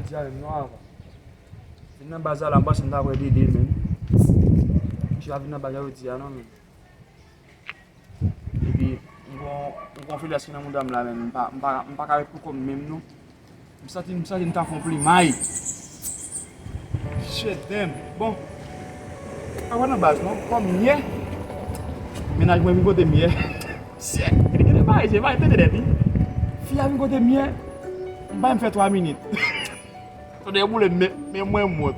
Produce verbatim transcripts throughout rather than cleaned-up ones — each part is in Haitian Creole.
Jodi a menm non avan. Vin nan baz la, m panse m ta wè Dede menm. Misye pa vin nan baz la jodi a non menm. Epi, m gon, m gon filès ki nan mouda m la menm. M pa, m pa, m pa ka ret pou kò m menm non. M santi, m santi m ta fè yon plimay. Shit, damn. Bon. Pa wè nan baz non. Kòm m ye, mennaj mwen vin kote m ye. Shit. Gade, gade bagay, se bagay tete nèt wi. Fi a vin kote m ye. M pa menm fè twa minit. Tande boule, men, men mwen mòt.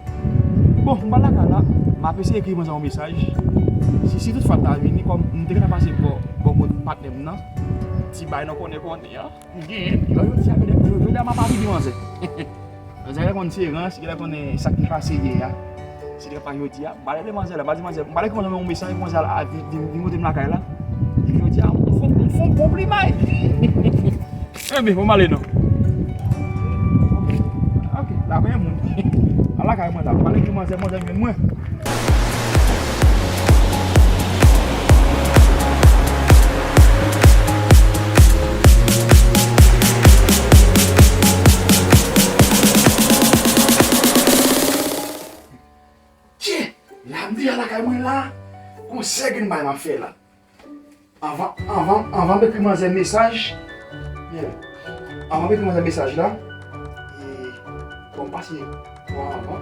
Bon, m pral lakay la. M ap eseye ekri manzè yon mesaj. Si, si tout fwa l ta vini, kòm m te gentan pase bò, bò kot patnè m nan, ti bay nan konnen konnen an. M genyen. Jodi a, jodi a, m ap avili manzè. Manzè genlè konn se rans, genlè konnen sa k te pase yè a. Se te pa jodi a. M pral rele manzè la, m pral di manzè, m pral ekri manzè yon mesaj, manzè a vin, vin, vin kote m lakay la. Epi jodi a, m fè, m fè yon bon plimay. Enben, bon, m ale non. Ok, la pa gen moun. Al lakay mwen la, m pral ekri manzè, manzè jwenn mwen. Tye, la m deja lakay mwen la. Gon sègin bay m ap fè la. Anvan, anvan, anvan m ekri manzè mesaj, yeah, anvan m ekri manzè mesaj la, e, bon, m pase pwa anvan.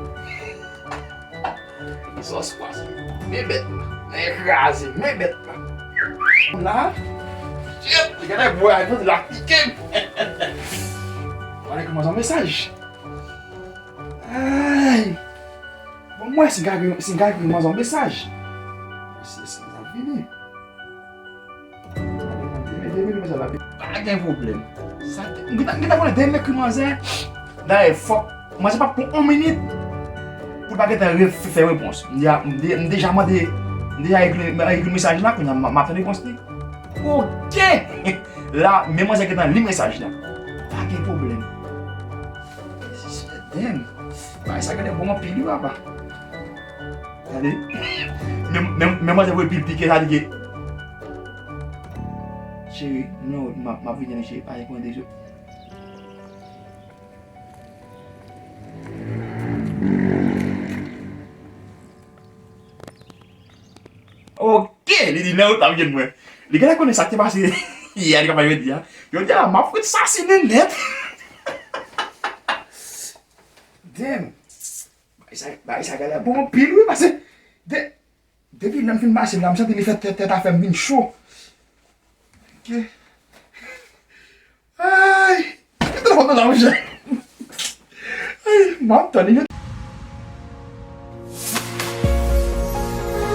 Sòs pwa se men bèt la, men kraze, men bèt la. La, shit, gade bwa a, la pike m. Mwen ekri manzè mesaj. Ay! Bon, mwen si m ka ekri, si m ka ekri manzè yon mesaj. Si, si, sa vini. Demen, demen, demen, sa la. Pa gen pwoblèm. Sa te, m gentan, m gentan konnen demen ekri manzè. Dayè, fòk, manzè p ap pran yon minit pou l pa gentan re-, fè, fè repons. M deja, m de-, m deja mande, m deja ekri, m ekri mesaj la, kounye a m, m ap tann repons li. Ok! La, men manzè gentan li mesaj la. Pa gen pwoblèm. Damn. Bagay sa genlè bon anpil wi papa. Gade. Men, men, men manzè voye pil pike sa li gen. Cheri, non, m ap, m ap vini cheri, pa gen pwoblèm cheri. Ok, li di nan wout l ap jwenn mwen. Li genlè konnen sa k te pase yè a, li ka pa jodi a. Jodi a la, m ap fout sasinen nèt. Damn. Bagay sa, bagay sa genlè bon anpil wi, paske de, depi lè m fin mache la, m santi li fè tèt, tèt afè m vin cho. Ok. Ay! Ki telefòn nan la, monchè? Ay, m ap tann li.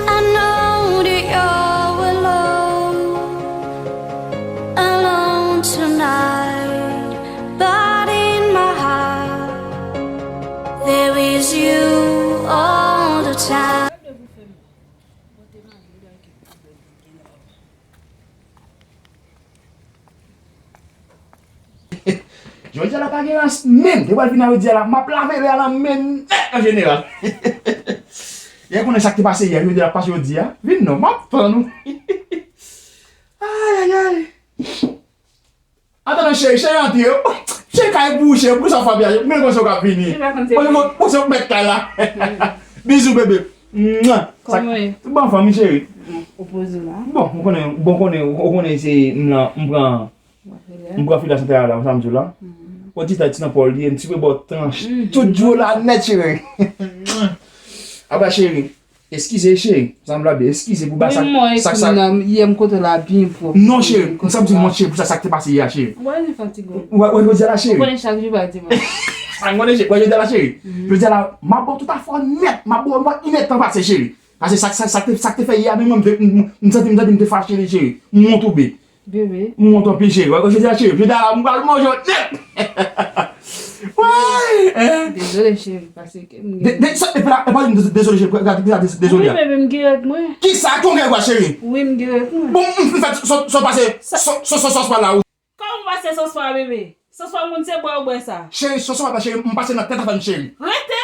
I know that you're alone, alone tonight, but in my heart, there is you all the time. Jodi a la pa gen rans menm. Depi w al vin a jodi a la, m ap lave lè a nan men nèt an jeneral. Yè konnen sa k te pase yè, jodi a la pase jodi a. Vin non, m ap tann ou. Ay, ay, ay. Antandan cheri, cheri antre. Cheri kay pou ou, cheri. Poukisa w fè byen? M gen konsa w ka vini. Poze w mèt kay la. Bizou, bebe. Mwa. Kòman w ye? Tout bon, fanmi cheri. Ou poze w la. Bon, ou konnen, bon, konnen, ou konnen se m lan, m pran, m pran fil la sante la, sa m di w la. Yon ti tay ti nan pòl li, yon ti bò tranch. Tout jou la nèt, cheri. Apa cheri. Eskize, cheri. Sa m la byen. Eskize pou ba sa. Wi, mwen sa, sa ekri nan yè m kote la byen pwòp. Non, cheri. M santi mwen, cheri, pou sa, sa k te pase yè a, cheri. Ou wè, jodi a la, cheri. Ou konnen chak jou pa dimanch. Sa m konnen, cheri. Wè, jodi a la, cheri. Jodi a la, m ap ba w tout afè w nèt. M ap ba w, m ap inèdtan pase, cheri. Paske sa, sa, sa k te, sa k te fè yè a, menm mwen, m te, m, m, m santi, m santi m te fache li, cheri. M wont ou byen. Bebe. M wont anpil, cheri. Wè, jodi a, cheri. Jodi a la, m pral manje w nèt. Wè, hein? Dezole, cheri, paske m gen. De, de, sa, epa, epa, dezole, cheri. Gade, gade, dezole. Wi, bebe, m gen règ mwen. Kisa? Ki w gen règ la, cheri? Wi, m gen règ mwen. Bon, m, m fè, sa, sa pase, sa, sa, sa, sa, sa, la, ou. Kòman w pase sòs pa, bebe? Sòs pa moun se bwè ou bwè sa. Cheri, sòs pa, cheri, m pase nan tèt avè n, cheri. Rete!